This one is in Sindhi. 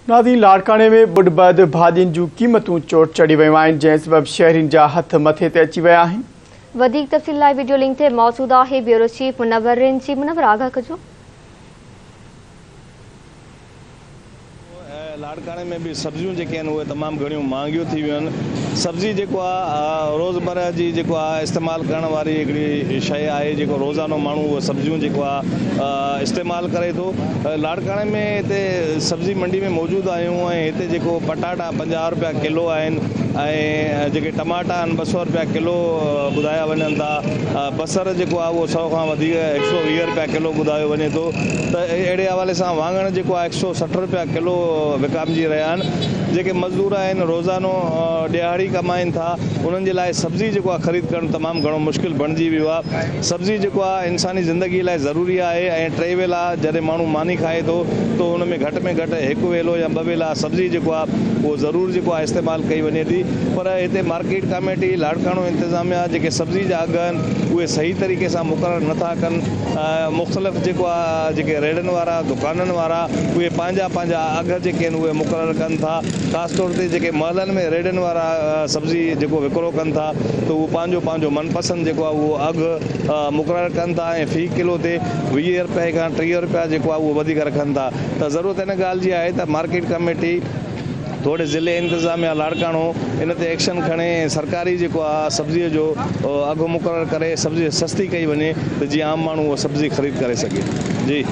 ناظرين لاڙڪاڻي ۾ ٻوڏ بعد ڀاڄين جون قيمتون چوٽ چڙهي ويون آهن، جنهن سبب شهرين جا هٿ مٿي تي اچي ويا آهن. وڌيڪ تفصيل لاء وڊيو لنڪ تي موجود آهي بيورو چيف منور رند جي منور آگاهه ڪجو. لاڙڪاڻي ۾ به سبزيون جيڪي آهن اهي تمام گهڻيون مهانگيون ٿي ويون آهن. سبزي جيڪو آهي روزمره جي جيڪو آهي استعمال ڪرڻ واري هڪڙي شيء آهي جيڪو روزانو ماڻهو اهو سبزيون جيڪو آهي استعمال ڪري ٿو. لاڙڪاڻي ۾ هتي سبزي منڊي ۾ موجود آهيون ۽ هتي جيڪو پٽاٽا 50 رپيا ڪلو آهن ۽ جيڪي ٽماٽا آهن 200 رپيا ڪلو ٻڌايا وڃن ٿا. بصر جيڪو آهي اهو 100 کان وڌيڪ 120 رپيا ڪلو ٻڌايو وڃي ٿو ته اهڙي حوالي سان واڱڻ جيڪو آهي 160 رپيا ڪلو وڪامجي رهيا آهن. جيڪي مزدور آهن روزانو ڏهاڙي ڪمائين ٿا انهن جي لاء سبزي جيڪو آهي خريد ڪرڻ تمام گهڻو مشڪل بڻجي ويو آهي. سبزي جيڪو آهي انساني زندگي لاء ضروري آهي ۽ ٽي ويلا جڏهن ماڻهو ماني کائي ٿو ته ان ۾ گهٽ ۾ گهٽ هڪ ويلو يا ٻه ويلا سبزي جيڪو آهي اهو ضرور جيڪو آهي استعمال ڪئي وڃي ٿي پر هتي مارڪيٽ ڪاميٽي لاڙڪاڻو انتظاميا جيڪي سبزي جا اگهه آهن اهي صحيح طريقي سان مقرر نٿا ڪن. مختلف جيڪو آ جيڪي ريڙهن وارا دڪانن وارا اهي پنهنجا پنهنجا اگهه جيڪي آهن اهي مقرر ڪن ٿا خاص طور تي جيڪي محلن ۾ ريڙهن وارا سبزي جيڪو وڪرو ڪن ٿا ته اهو پنهنجو پنهنجو من پسند جيڪو آ اهو اگهه مقرر ڪن ٿا ۽ في ڪلو تي 20 رپئي کان 30 رپيا جيڪو آ اهو وڌيڪ رکن ٿا ته ضرورت ان ڳالهه جي آهي ته مارڪيٽ ڪميٽي توڙي ضلعي انتظاميا لاڙڪاڻو ان تي ايڪشن کڻي ۽ سرڪاري جيڪو آ سبزي جو اگهه مقرر ڪري سبزي سستي ڪئي وڃي ته جيئن عام ماڻهو اها سبزي خريد ڪري سگهي جي.